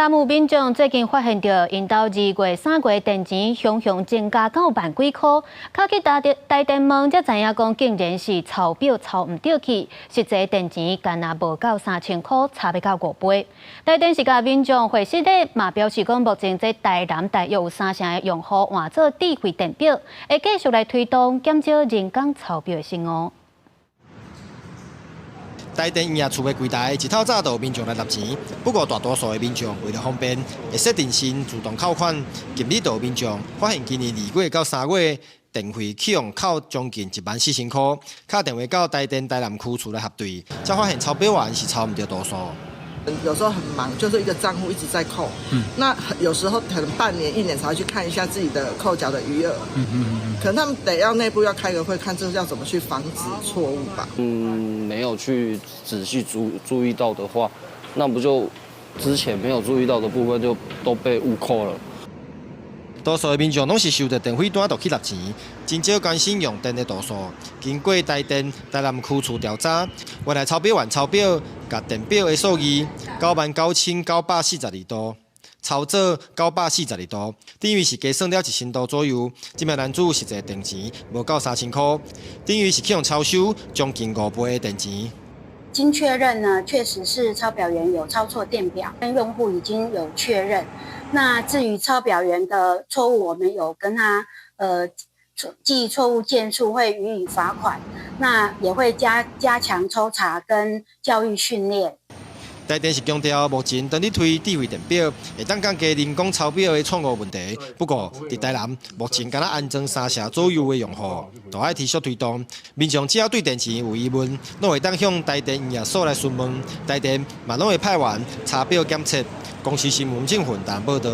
南有民眾最近發現著，𪜶兜二月、三月電錢雄雄增加到萬幾箍，敲去台電台電問，才知影講竟然是抄表抄毋著去，實際電錢敢若無夠3000箍，差欲到五倍。台電是共民眾回釋咧，嘛表示講目前這台南大約有三成的用戶換做智慧電表，會繼續來推動減少人工抄表的失誤。台電營業處的櫃台一透早就有民眾來納錢，不過大多數的民眾為了方便，會設定先自動扣款。近日就有民眾發現今年二月到三月電費去予扣將近14,000箍，敲電話到台電台南區處來核對，才發現抄表員是抄毋著度數。有時候很忙，就是一個賬戶一直在扣。那有時候可能半年、一年才會去看一下自己的扣繳的餘額。可能他們得要內部要開個會，看這要怎麼去防止錯誤吧。嗯，沒有去仔細注意到的話，那不就之前沒有注意到的部分就都被誤扣了。多數的民眾攏是收著電費單就去納錢，真少關心用電的度數。經過台電台南區處調查，原來抄表員抄表，共電表的數字99,942度，抄做942度，等於是加算了1000度左右。這名男子實際電錢無夠三千箍，等於是去予超收將近五倍的電錢。經確認呢，確實是抄表員有抄錯電表，跟用戶已經有確認。那至於抄表員的錯誤，我們有跟他記錯誤件數，會予以罰款。那也會加強抽查跟教育訓練。台電是強調，目前正佇推智慧電表，會當降低人工抄表的錯誤問題。不過，佇台南目前敢若安裝三成左右的用戶，都愛持續推動。民眾只要對電錢有疑問，攏會當向台電營業所來詢問，台電嘛攏會派員查表檢測。公視新聞鄭雲淡報導。